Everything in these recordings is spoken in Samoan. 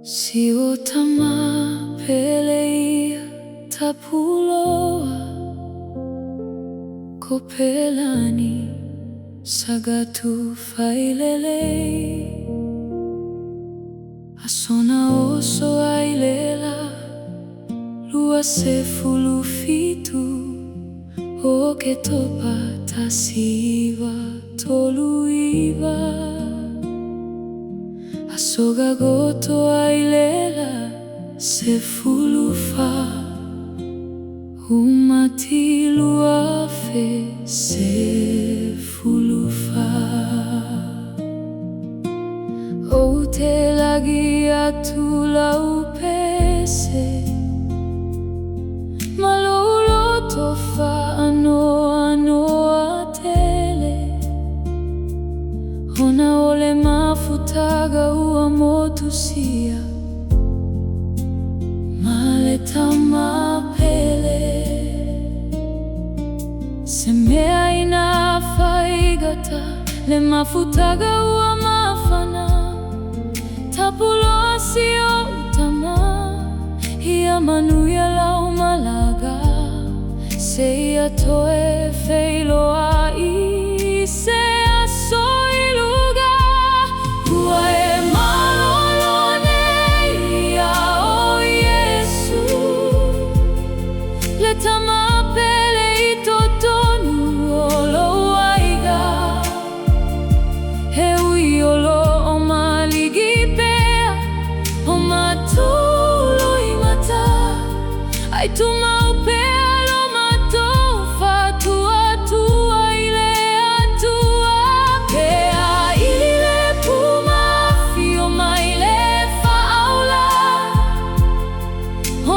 Si o tama pele ia tapuloa ko pelani sagatu failelei Asona oso ai lela 27 Oketopa 1939. Aso gagoto ai lela 14, Umati 2014. Ou te lagi atu lau pese Ma lou loto faanoanoa tele Ona o le mafutaga ua motusia Ma le tama pele. Se mea ina faigata le mafutaga ua mafana Tapuloa si ou tama Ia manuia lau malaga Seia toe feiloai i se aso i luga. Ua e malolo nei ia o Iesu Le tama pele i totonu o lou aiga He ui o lo o maligi pea O matou loimata Ai tumau pea lo matou faatuatua i le Atua Pea i le puma afio mai le faaola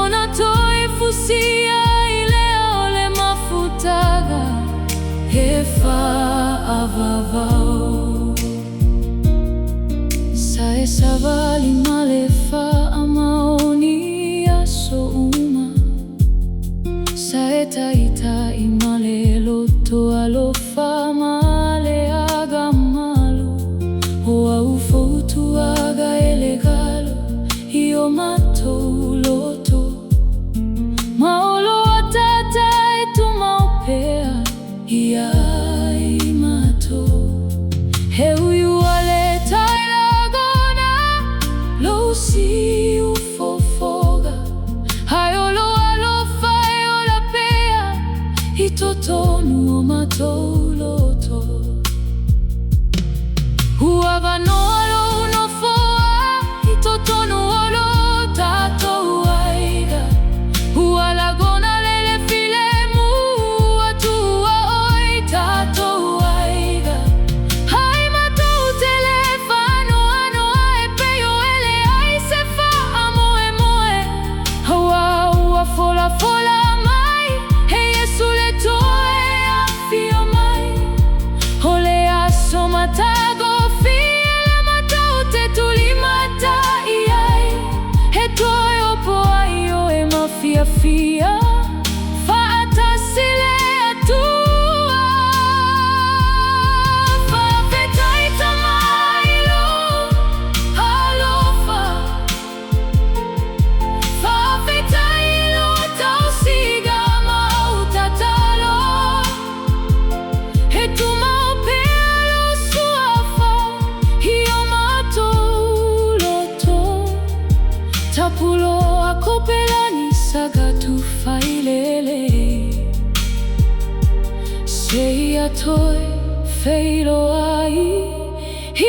Ona toe fusia ai lea o le mafutaga e faavavau. Sa e savali ma le faamaoni i aso uma. Sa e taitai ma le loto alofa ma le agamalu. O au fautuaga e le galo i o matou loto. Ma o lo ataata e tumau pea ia i matou. He ui ua le tai lagona lou siufofoga Ae o lou alofa e ola pea i totonu o matou loto. Ua avanoa lou nofoa i totonu o lo tatou aiga. Ua lagona le le filemu ua tuua oe i tatou aiga. Ai matou te le faanoanoa e pei o e leai se faamoemoe. Aua ua folafola mai e Iesu le toe afio mai. O le aso matagofie lea matou te tulimata'i ai. E toe opo ai oe ma fiafia faatasi le Atua. Faafetai tama i lou alofa. Faafetai i lou tausiga ma au tatalo. E tumau pea lou suafa i o matou loto. Tapuloa ko pelani sagatu failelei. Seia toe feiloai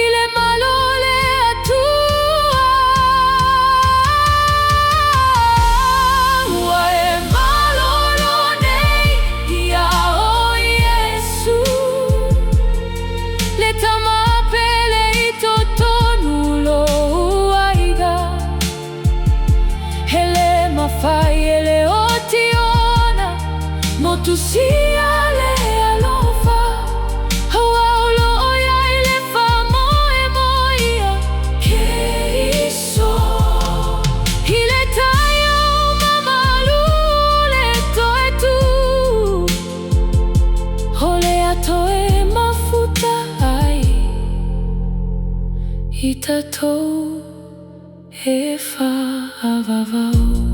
i le Malo o le Atua. Ua e malolo nei ia o Iesu Le tama pele i totonu o lou aiga. E le mafai e le oti ona motusia le alofa Aua o lo o i ai le faamoemoe ia Keriso. I le taeao mamalu o le toe tu O le a toe mafuta ai i tatou E faavavau.